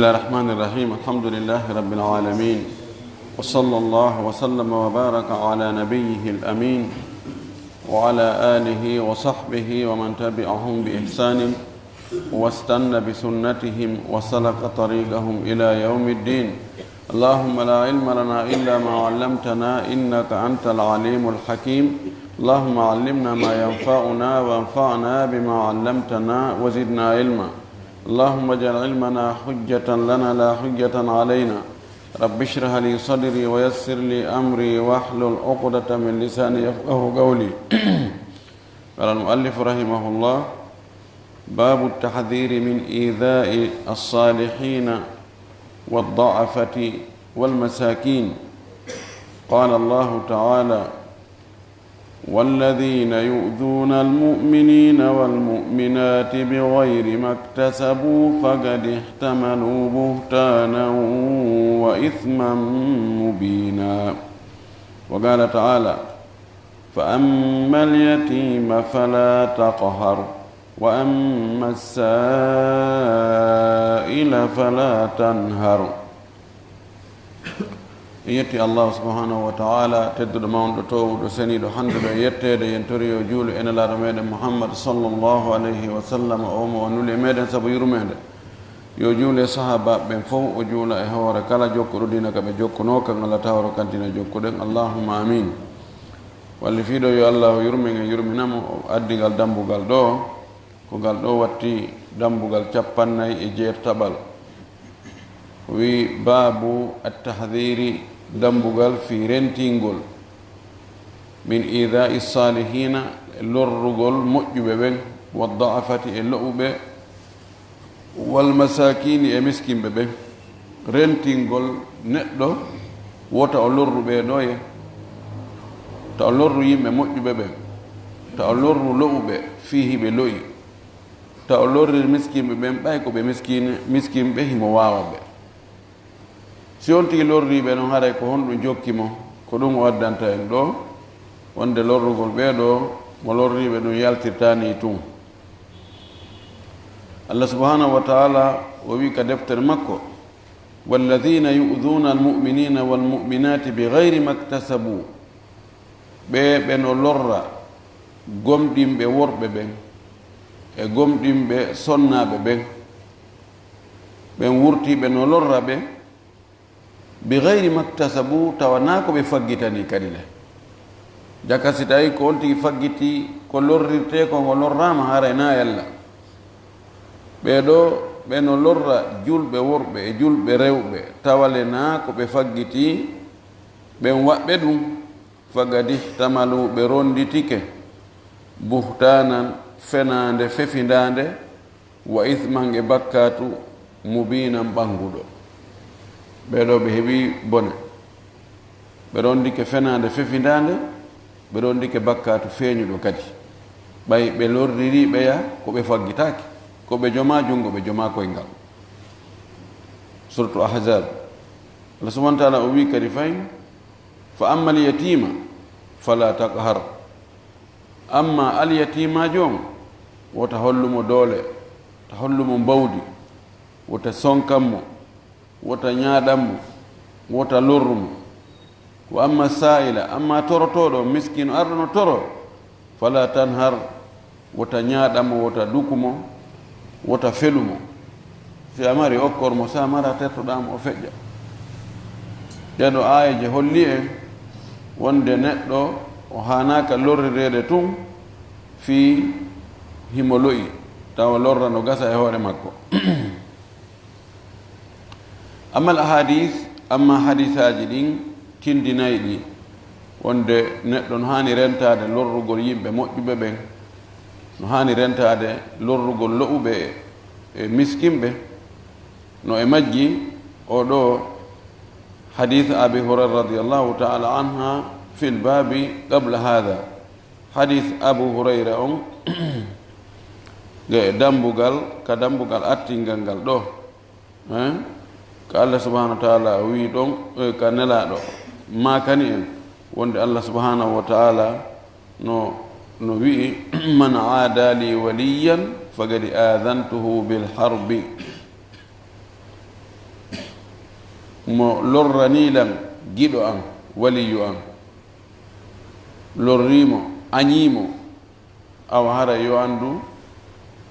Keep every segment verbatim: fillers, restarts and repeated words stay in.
الرحمن الرحيم. الحمد لله رب العالمين. وصلى الله وسلم وبارك على نبيه الأمين وعلى آله وصحبه ومن تبعهم بإحسان واستن بسنتهم وسلك طريقهم إلى يوم الدين. اللهم لا علم لنا إلا ما علمتنا إنك أنت العليم الحكيم. اللهم علمنا ما ينفعنا وانفعنا بما علمتنا وزدنا علما. اللهم اجعل علمنا حجة لنا لا حجة علينا. رب اشرح لي صدري ويسر لي أمري واحلل عقدة من لساني يفقه قولي. قال المؤلف رحمه الله: باب التحذير من إيذاء الصالحين والضعفة والمساكين. قال الله تعالى: والذين يؤذون المؤمنين والمؤمنات بغير ما اكتسبوا فقد احتملوا بهتانا وإثما مبينا. وقال تعالى: فأما اليتيم فلا تقهر وأما السائل فلا تنهر. En yetti Allahu subhanahu wa ta'ala, tedduɗo, mawnuɗo, toowuɗo, seniiɗo, hannduɗo e yetteede. Yen tori yo juulu e Nelaaɗo meɗen Muhammad sallallahu alayhi wa sallam, o mo o nuli e meɗen sabu yurmeende. Yo juulu e sahaabaaɓe ɓen fof, o juula e hoore kala jokkuɗo diina ka ɓe jokkunoo kan, Allah tawro kan diina jokkuɗen. Allahumma amin. Wallifiiɗo yo Allah yurmin en, yurmina mo, o addi ngal dambugal ɗo. Ko ngal ɗo watti dambugal cappannayi e jeetaɓal. O wi: baabu at-tahdiri, dambugal fii rentingol, min iidaa'i saalihiina, e lorrugol moƴƴuɓe ɓen, wa da'afati, e lo'uɓe, wal masaakini, e miskinɓe ɓen. Rentingol neɗɗo, wota o lorru ɓee ɗoye, ta o lorru yimɓe moƴƴuɓe ɓen, ta o lorru lo'uɓe fii hiɓe lo'i, ta o lorrir miskinɓe ɓen, ɓay ko ɓe miskin-, miskinɓe, himo waawa ɓe. Si on tigi lorrii ɓe non, haray ko honɗum jokki mo? Ko ɗum o addanta en ɗo, wonde lorrugol ɓee ɗo, mo lorrii ɓe ɗum yaltirtaani tun. Allah subhanahu wa ta'ala o wi ka deftere makko: "Walladhina yu'dhuna al-mu'minina wal-mu'minati bighayri maktasabu." Ɓe, ɓe no lorra gomɗinɓe worɓe ɓen e gomɗinɓe sonnaaɓe ɓen, ɓen wurtii ɓe no lorra ɓe, bighayri maktasabu, tawa naa ko ɓe faggitanii kadi le. Jaka si tawi ko on tigi faggiti ko lorrirtee kon, o lorraama, haray naa yalla. Ɓee ɗo, ɓe no lorra julɓe worɓe e julɓe rewɓe, tawa le naa ko ɓe faggiti, ɓen waɗɓe ɗum, faqad ihtamalu, ɓe ronditike, buhtaanan, fenaande fefindaande, wa ithman, e bakkaatu, mubiinan, ɓannguɗo. Ɓee ɗo ɓe heɓi bone. Ɓe rondike fenaande fefindaande, ɓe rondike bakkaatu feeñuɗo kadi. Ɓay ɓe lorririi ɓeya ko ɓe faggitaaki, ko ɓe jomaa junngo, ɓe jomaa koyngal. Suratu Ahzab. Allah subhanahu wa ta'ala o wi kadi fayin: "Fa amma al-yatiima fala taqhar." Amma al-yatiimaajo on, wota hollu mo doole, wota hollu mo mbawdi, wota sonkan mo, wota ñaaɗan mo, wota lorru mo. Wa amma saa'ila, amma torotooɗo, miskiino arɗo no toro, fala tanhar, wota ñaaɗan mo, wota duku mo, wota felu mo. Si a mari, okkor mo, si a mara, tertoɗaa mo, o feƴƴa. Ɗee ɗo aayeeje holli en wonde neɗɗo o haanaaka lorrireede tun fii himo lo'i, tawa lorra no gasa e hoore makko. Amma al ahadis, amma hadisaaji ɗin tindinayɗi wonde neɗɗo no haani rentaade lorrugol yimɓe moƴƴuɓe ɓen, no haani rentaade lorrugol lo'uɓe e miskinɓe, no e majji o ɗo hadis Abi Hurayra radiyallahu ta'ala anha fil babi qabla hadha. Hadis Abu Hurayra on e dambugal, ka dambugal attingal ngal ɗo. Eh? Ka Allah subhanahu wa ta'ala o wi ɗon, eh, ka Nelaaɗo maakani en wonde Allah subhanahu wa ta'ala no, no wi'i: "Man aada li waliyan faqad aadantuhu bil harbi." mo lorranii lan giɗo an, waliyu an, lorrii mo, añii mo, awa hara yo anndu,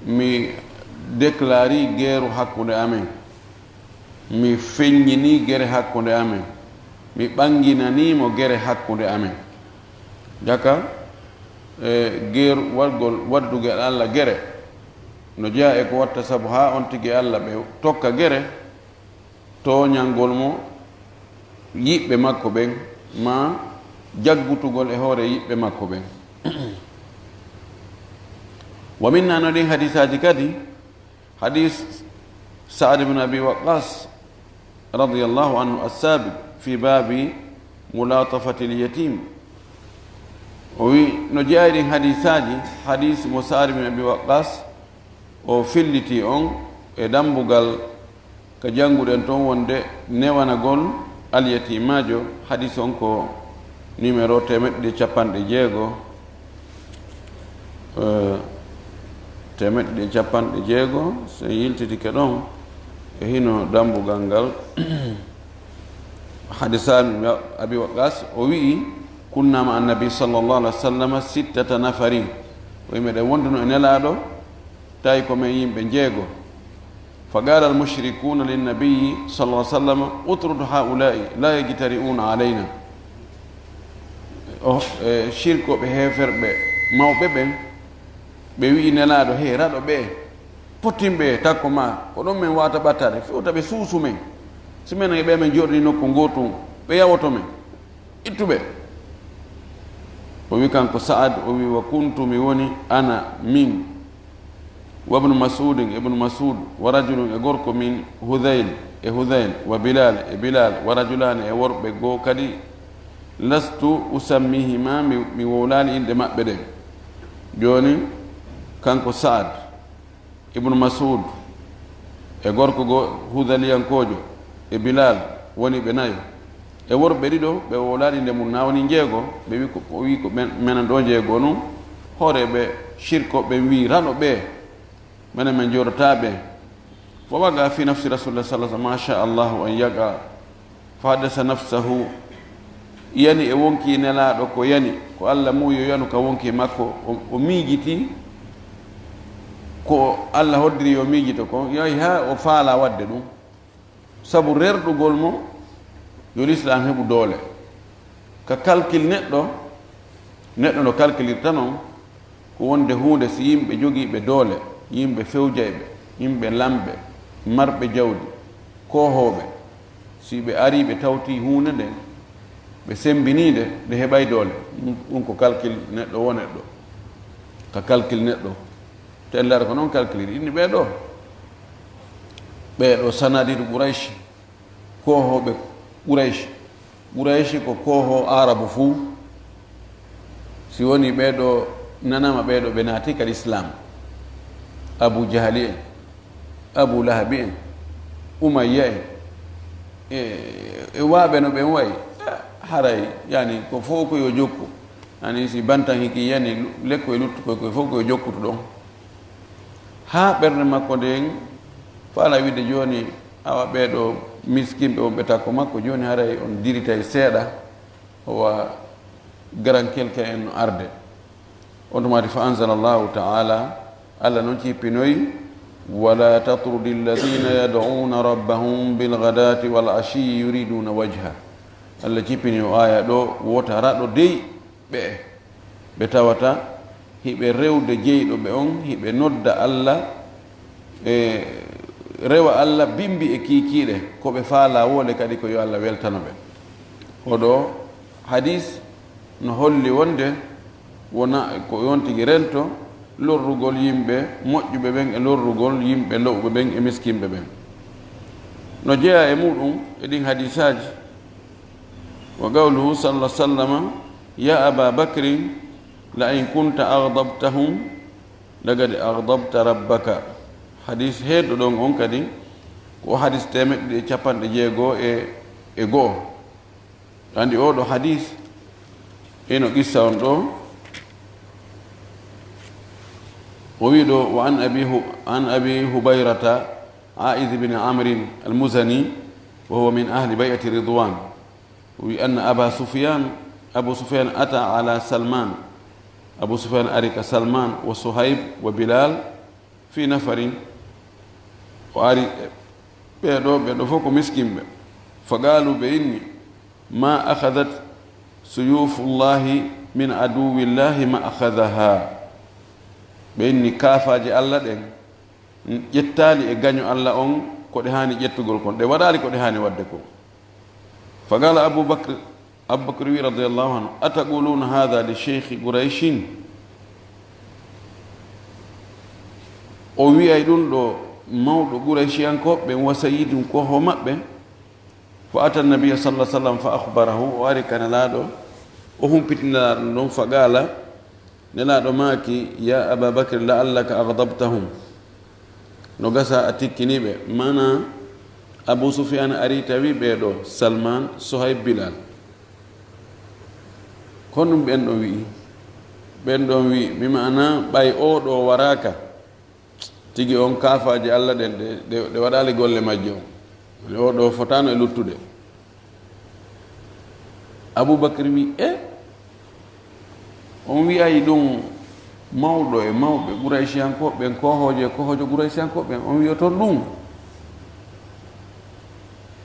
mi deklaarii geeru hakkunde amen, mi feññinii gere hakkunde amen, mi ɓannginanii mo gere hakkunde amen. Jaka, e, geeru, waɗgol, waddugel Alla gere, no jeyaa e ko watta sabu haa on tigi Alla ɓe tokka gere, tooñangol mo yiɓɓe makko ɓen, maa jaggutugol e hoore yiɓɓe makko ɓen. Wa minna, no ɗin hadisaaji kadi, hadis Sa'ad ibn Abi Waqqas radiyallahu anhu, as-sabiq fi babi mulatafati al-yatim. O wi, no jeyaa e ɗin hadisaaji, hadis mo Sa'ad ibn Abi Waqqas o filliti on e dambugal ka jannguɗen ton wonde newanagol alyatimaajo, hadis on ko numéro teemeɗɗe ɗiɗi e capanɗe jeego, eh, teemeɗɗe ɗiɗi e capanɗe jeego, so en yiltitike ɗon e hino dambugal ngal. Hadis Sa'd ibn Abi Waqqas, o wi'i, "Kunna ma annabi sallallahu alaihi wasallam sittata nafarin." O wi'i, "Meɗen wonduno e Nelaaɗo, tawi ko men yimɓe jeego." Fa qala al mushrikuna lin nabiyyi sallallahu alaihi wasallam, "Utrud haula'i la yajtari'una alaina." O, e, shirkoɓe, heeferɓe mawɓe ɓen, ɓe wi'i Nelaaɗo, "He, raɗo ɓe, pottin ɓe takko ma, ko ɗon men wata ɓattade, fewta ɓe suusu men. Si men e ɓe men jooɗii nokku ngootun, ɓe yawoto men. Ittu ɓe." O wi kanko Sa'ad, o wi, "Wa kuntu, mi woni, ana, min, wa ibnu Mas'udin, ibnu Mas'ud, wa rajulun, e gorko min Hudhayl, e Hudhayl, wa Bilal, e Bilal, wa rajulani, e worɓe goo kadi, lastu usammihima, mi, mi wowlaali inɗe maɓɓe ɗen." Jooni, kanko Sa'ad, Ibnu Mas'ud, e gorko goo Hudhaliyankoojo, e Bilal, woni ɓe nayo. E worɓe ɗiɗo, ɓe wowlaali nde mun, na woni njeego, ɓe wi ko, o wi ko men, menen ɗo njeego nun, hoore ɓe shirko, ɓe wi, "Raɗo ɓe, menen men jooɗotaa ɓe." Fa waqa fi nafsi Rasulillah sallallahu alaihi wasallam, "Ma sha Allahu an yaqa." Fa haddasa nafsahu, yani e wonkii Nelaaɗo ko yani, ko Alla muuyi o yanu ka wonkii makko, o, o miijiti ko Alla hoddiri yo miijito kon, yahi haa o faalaa waɗde ɗum. Sabu rerɗugol mo, yo Lislaam heɓu doole. Ka kalkil neɗɗo, neɗɗo no kalkilirta non, ko wonde huunde, si yimɓe jogiiɓe doole, yimɓe fewjayɓe, yimɓe lamɓe, marɓe jawdi, koohooɓe, si ɓe arii, ɓe tawtii huunde nden, ɓe semmbinii nde, nde heɓay doole. Ɗum, ɗum ko kalkil neɗɗo woo neɗɗo. Ka kalkil neɗɗo. Te en laara ko non kalkiliri. Inni ɓee ɗoo, ɓee ɗoo sanadiidu Quraysh, koohooɓe Quraysh. Qurayshi ko koohoo Aarabu fuu. Si woni ɓee ɗoo nanama, ɓee ɗoo ɓe naati ka Lislaam. Abu Jahali en, Abu Lahabi en, Umayya en, e, e waaɓe no ɓen wayi, haray, yani, ko fof ko yo jokku. Yani, si bantan hiki yani, lekko e luttu koy, koy fof ko yo jokkutu ɗon. Haa ɓernde makko nden faala wiide, "Jooni, awa, ɓee ɗoo miskinɓe wonɓe takko makko, jooni haray on diritay seeɗa, wa garan kelka en no arde." On tuma ti, fa anzala Allahu ta'ala, Alla non cippinoy, "Wala tatrudi alladhina yad'una rabbahum bil ghadati wal ashiyyi yuriduna wajha." Alla cippini o aya ɗo, wota raɗo dey ɓe, ɓe tawata hiɓe rewde jeyɗo ɓe on, hiɓe nodda Alla, e rewa Alla bimbi e kiikiiɗe, ko ɓe faalaa woo le kadi ko yo Alla weltano ɓe. Oɗo hadis no holli wonde wona ko on tigi rento lorrugol yimɓe moƴƴuɓe ɓen e lorrugol yimɓe lo'uɓe ɓen e miskinɓe ɓen. No jeyaa e muɗum e ɗin hadisaaji, wa qawluhu sallallahu alaihi wasallam, "Ya Aba Bakrin, la in kunta aghdabtahum, laqad aghdabta rabbaka." Hadis heedɗo ɗon on kadi, ko hadis teemeɗɗe ɗiɗi e capanɗe jeego e, e go'o. Andi oɗo hadis, eno qissa on ɗo, o wi ɗo, wa an Abi Hu-, an Abi Hubayrata, A'iz bin Amrin al-Muzani, وهو من أهل بيعة رضوان. وأن أبا سفيان، أبو سفيان أتى على سلمان. أبو سفيان أرك سلمان وصهيب وبلال في نفر. O ari ɓeeɗo, ɓeeɗo fof ko miskinɓe. فقالوا, ɓe inni, ما أخذت سيوف الله من عدو الله مأخذها. Ɓe inni, kaafaaje Allah ɗen ƴettaali e gaño Allah on ko ɗe haani ƴettugol kon, ɗe waɗaali ko ɗe haani waɗde kon. فقال أبو بكر, Abubakr wi, radiyallahu anhu, أتقولون هذا لشيخ قريش؟ O wi'ay ɗum ɗo mawɗo Qurayshiyankooɓe ɓen, وسيدهم, ko ho maɓɓe? فأتى النبي صلى الله عليه وسلم فأخبره, o ari ka Nelaaɗo, o humpiti Nelaaɗo ɗum ɗon, فقال, Nelaaɗo maaki, يا أبا بكر لعلك أغضبتهم. No gasa a tikkini ɓe. Maanaa, Abu Sufyaan ari tawi ɓee ɗoo, Salmaan, Suhayb, Bilaal. Ko honɗum ɓen ɗon wi'i? Ɓen ɗon wi'i, mi maanaa, ɓay oo ɗoo waraaka, tigi on kaafaaje Alla ɗen, ɗe, ɗe, ɗe waɗaali golle majje on. Oo ɗoo fotaano e luttude. Abubakar wi, e, on wi'ay ɗum mawɗo e mawɓe Qurayshiyankooɓe ɓen, koohoojo e koohoojo Qurayshiyankooɓe ɓen, on wi'oton ɗum?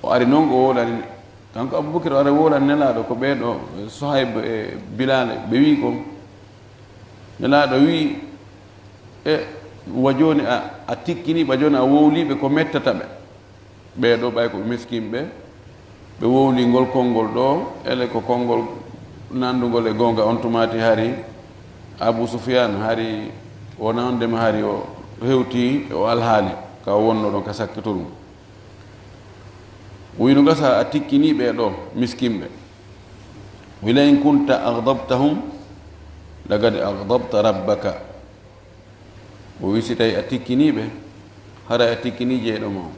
O ari non, o woolani, kanko Abubakar o ari woolani Nelaaɗo, ko ɓee ɗoo, Suhayb e Bilaal, ɓe wi'i kon. Nelaaɗo wi'i, e, wa jooni a, a tikkini ɓe, jooni a wowlii ɓe, ko mettata ɓe. Ɓee ɗoo ɓay ko ɓe miskinɓe, ɓe wowlii ngol konngol ɗoo, ele ko konngol nanndungol e goonga. On tumaati hari Abu Sufyaan hari wona on ndema hari o hewtii o alhaali ka o wonnoo ɗon ka sakkito ɗum. O wi'i, no gasa a tikkinii ɓee ɗoo miskinɓe. Wi, لئن كنت أغضبتهم لقد أغضبت ربك. O wi'i, si tawi a tikkinii ɓe, haray a tikkinii jeyɗo ma on.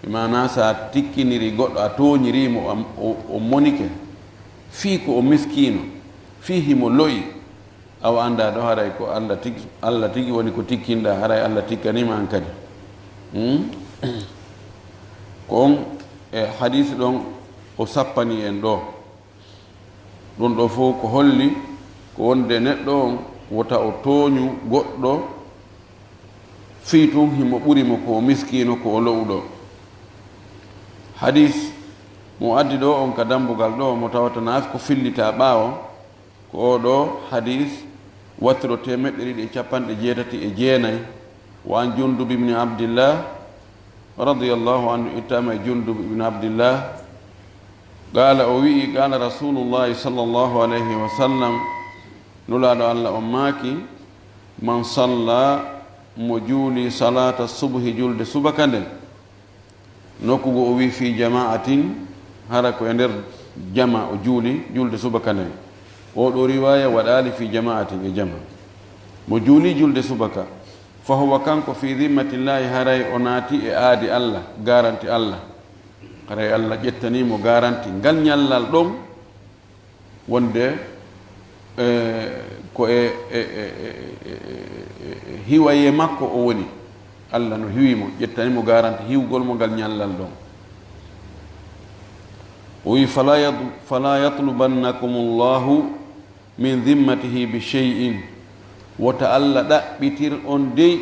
Bi maanaa, so a tikkiniri goɗɗo, a tooñirii mo, o, o, o monike, fii ko o miskiino, fii himo lo'i, awa anndaa ɗo, haray ko Alla tigi, Alla tigi woni ko tikkinɗaa, haray Alla tikkanii ma an kadi. Hmm? Ko on e hadiis ɗon o sappani en ɗoo. Ɗum ɗoo fof ko holli ko wonde neɗɗo on wota o tooñu goɗɗo fii tun himo ɓuri mo, ko o miskiino, ko o lo'uɗo. Hadiis mo addi ɗoo on ka dambugal ɗoo, mo tawata naaf ko fillitaa ɓaawo, ko oo ɗoo hadiis wattiro teemeɗɗe ɗiɗi e capanɗe jeetati e jeenay. وعن جندب بن عبد الله رضي الله عنه, ittaama e Jundub ibn Abdillah, قال, o wi'i, قال رسول الله صلى الله عليه وسلم, Nulaaɗo Alla on maaki, من صلى, mo juuli, صلاة الصبح, julde subaka nden, nokku goo o wi'i, في جماعة, hara ko e nder jamaa o juuli julde subaka nden. Oo ɗoo riwaaya waɗaali في جماعة, e jamaa. Mo juuli julde subaka, فهو, kanko, في ذمة الله, haray o naati e aadi Alla, garanti Alla. Haray Alla ƴettanii mo garanti ngal ñallal ɗon, wonde, e, ko e, e, e, e, e, e hiwaye makko o woni. Alla no hiwi mo, ƴettani mo garanti hiwgol mo ngal ñallal ɗon. O wi, فلا يط-, فلا يطلبنكم الله من ذمته بشيء. Wota Alla ɗaɓɓitir on dey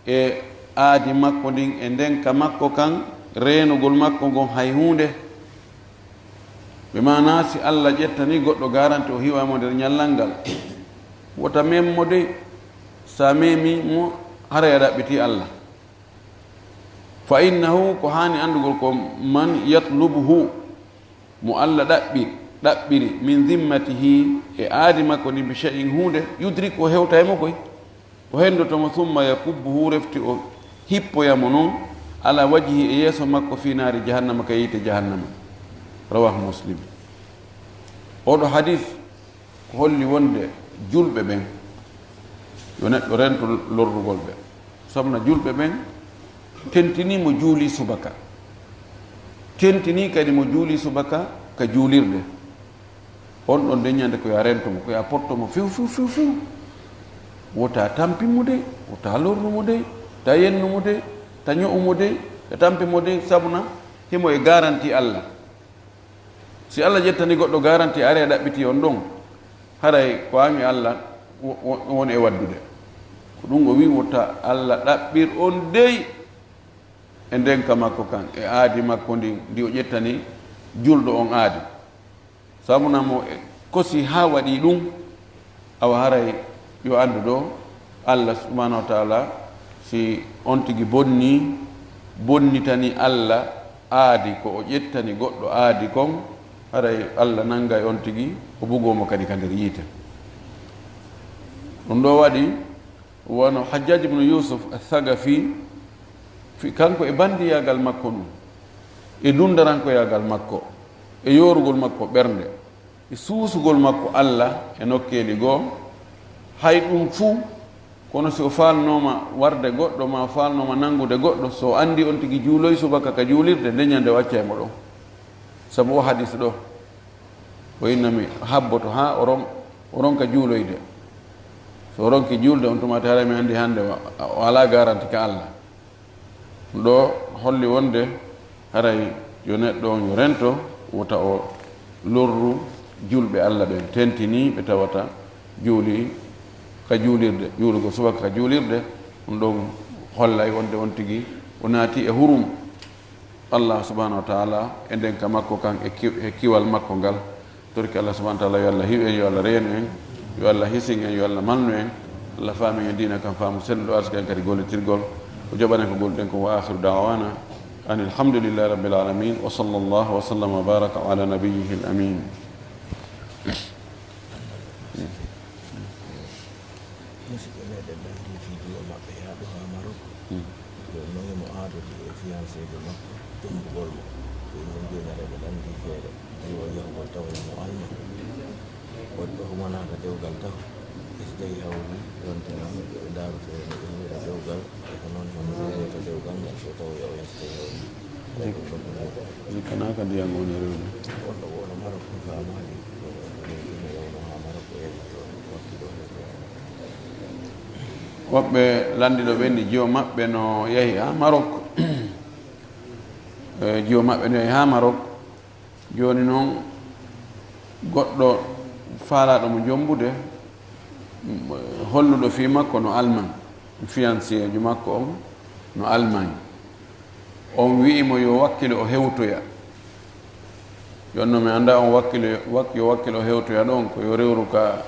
e aadi makko ndin, e ndenka makko kan, reenugol makko ngon hay huunde. Bi maanaa, si Alla ƴettanii goɗɗo garanti, o hiwa mo nder ñallal ngal, wota mem mo dey. Sa memi mo, haray a ɗaɓɓitii Alla. فإنه, ko haani anndugol ko, من يطلبه, mo Alla ɗaɓɓi-, ɗaɓɓiri, من ذمته, e aadi makko ndin, بشيء, huunde, يدركه, o hewtay mo koy. O henndoto mo, ثم يكبه, refti o hippoya mo non, على وجهه, e yeeso makko, في نار جهنم, ka yiite jahannama. رواه مسلم. Oo ɗoo hadiis ko holli wonde julɓe ɓen, yo neɗɗo rento lorrugol ɓe. Sabuna julɓe ɓen tentinii mo juulii subaka. Tentinii kadi mo juulii subaka ka juulirde. On ɗon nden ñande ko yo a rento mo, ko yo a potto mo few, few, few, few. Wota tampi mo dey, wota lorru mo dey, ta yennu mo dey, ta ño'u mo dey, ta tampi mo dey, sabuna Himo e garanti Allah. Si Allah ƴettani goɗɗo garanti, ari a ɗaɓɓiti on ɗon, haray ko ami Allah wo-, wo-, woni e waddude. Ko ɗum o wi, wota Allah ɗaɓɓir on dey e ndenka makko kan, e aadi makko ndin, ndi o ƴettani julɗo on aadi. Sabu na mo e kosi haa waɗi ɗum, awa haray yo anndu ɗo, Allah subhanahu wa taala, si on tigi bonni, bonnitani Allah aadi ko o ƴettani goɗɗo aadi kon, haray Allah nangay on tigi, o bugoo mo kadi ka nder yiite. Ɗum ɗo waɗi, wano Hajjaj ibn Yusuf Athagafi, fi kanko e bandiyaagal makko ɗum, e dundarankoyaagal makko, e yoorugol makko ɓernde, e suusugol makko Allah e nokkeeli goo, hay ɗum fuu, kono si o faalnooma warde goɗɗo, ma o faalnooma nanngude goɗɗo, so o anndi on tigi juuloy subaka ka juulirde, nde ñande o accay mo ɗon. Sabu o hadis ɗo, o inna mi habboto haa o ron-, o ronka juuloyde. So o ronki juulde, on tuma taala mi anndi hannde o, o alaa garanti ka Allah. Ɗo holli wonde haray yo neɗɗo on yo rento, wota o lorru julɓe Allah ɓen, tentini ɓe tawata juuli ka juulirde, juulugol subaka ka juulirde, ɗum ɗon hollay wonde on tigi o naati e hurum Allah subhanahu wa taala e ndenka makko kan e ki-, e kiwal makko ngal. Torki Allah subhanahu wa taala, yo Allah hiw en, yo Allah reenu en, yo Allah hisin en, yo Allah malnu en. Allah faami en diina kan faamu selluɗo, arsika en kadi gollitirgol. O jaɓana en ko golluɗen ko. Wa akhiru da'wana anil hamdulillahi rabbil alamin. Wa sallallahu wa sallama wa baraka ala nabiyyihi al amin. Musidɓe meɗen lanndii fii jiwo maɓɓe yahɗo haa Marok. Hmm. Jooni non himo aadodi e fiyanseejo makko, ƴumbugol mo. Jooni non jooni aɗa ɓe lanndii feere jiwo yahugol tawoya mo Alman. Woɗɓe humanaaka dewgal taho. E si tawii hawri yontere maɓɓe, ɓe ndaaro feere no ɓe huwira dewgal, e ko non hono huwirta dewgal ngal so tawoya o yahdi. Jik-, jikkanaaka ndiyan woni rewde. Woɓɓe lanndi ɗo ɓe ni jiwo maɓɓe no yahi haa Marok. Eh, jiwo maɓɓe no yahi haa Marok. Jooni non, goɗɗo faalaaɗo mo jombude, holluɗo fii makko no Alman, fiyanseejo makko on no Almaañ. On wi'i mo yo wakkilo o hewtoya. Jooni non mi anndaa on wakkilo, wak-, yo wakkilo o hewtoya ɗon, ko yo rewru ka,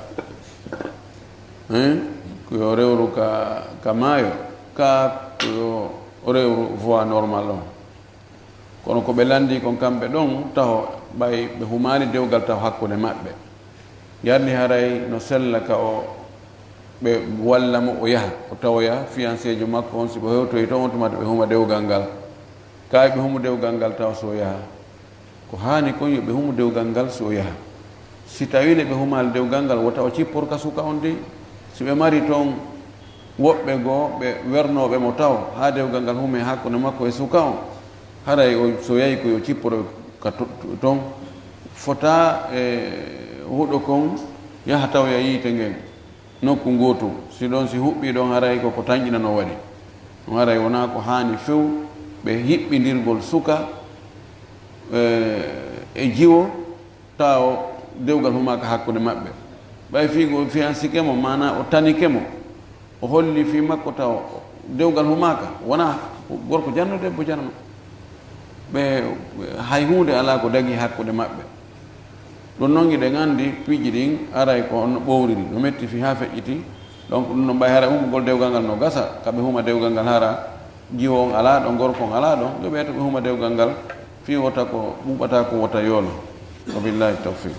hein? Ko yo rewru ka, ka maayo, kaa ko yo rewru voie normal on. Kono ko ɓe lanndii kon kamɓe ɗon taho, ɓay ɓe humaali dewgal taho hakkunde maɓɓe. Yardi haray no sella ka o, ɓe walla mo o yaha, o tawoya fiyanseejo makko on, si ɓe hewtoyi ton, on tuma ɓe huma dewgal ngal. Kaa ɓe humu dewgal ngal taho si o yaha. Ko haani kon yo ɓe humu dewgal ngal si o yaha. Si tawii le ɓe humaali dewgal ngal, wota o cippor ka suka on dey. Si ɓe mari ton woɓɓe goo ɓe wernooɓe mo taho, haa dewgal ngal humee hakkunde makko e suka on, haray o, so yahi ko yo cipporo ka to-, to-, ton. Fota e huɗo kon yaha tawoya yiite ngen nokku ngootu. Si ɗon, si huɓɓii ɗon, haray ko ko tanƴinanoo waɗi. Ɗum haray wonaa ko haani few ɓe hiɓɓindirgol suka, e, e jiwo, tawa o dewgal humaaka hakkunde maɓɓe. Ɓay fii ko fiyansike mo, maanaa o tanike mo, o holli fii makko tawa dewgal humaaka, wonaa gorko janno, debbo janno. Ɓe, hay huunde alaa ko dagii hakkunde maɓɓe. Ɗum non, hiɗen anndi piiji ɗin aray ko honno ɓowriri, no metti fii haa feƴƴiti. Donc, ɗum non ɓay hara humbugol dewgal ngal no gasa, ka ɓe huma dewgal ngal hara jiwo on alaa ɗon, gorko on alaa ɗon, yo ɓe to ɓe huma dewgal ngal fii wota ko ɓuuɓata ko wota yoolo. Wa billahi tawfiq.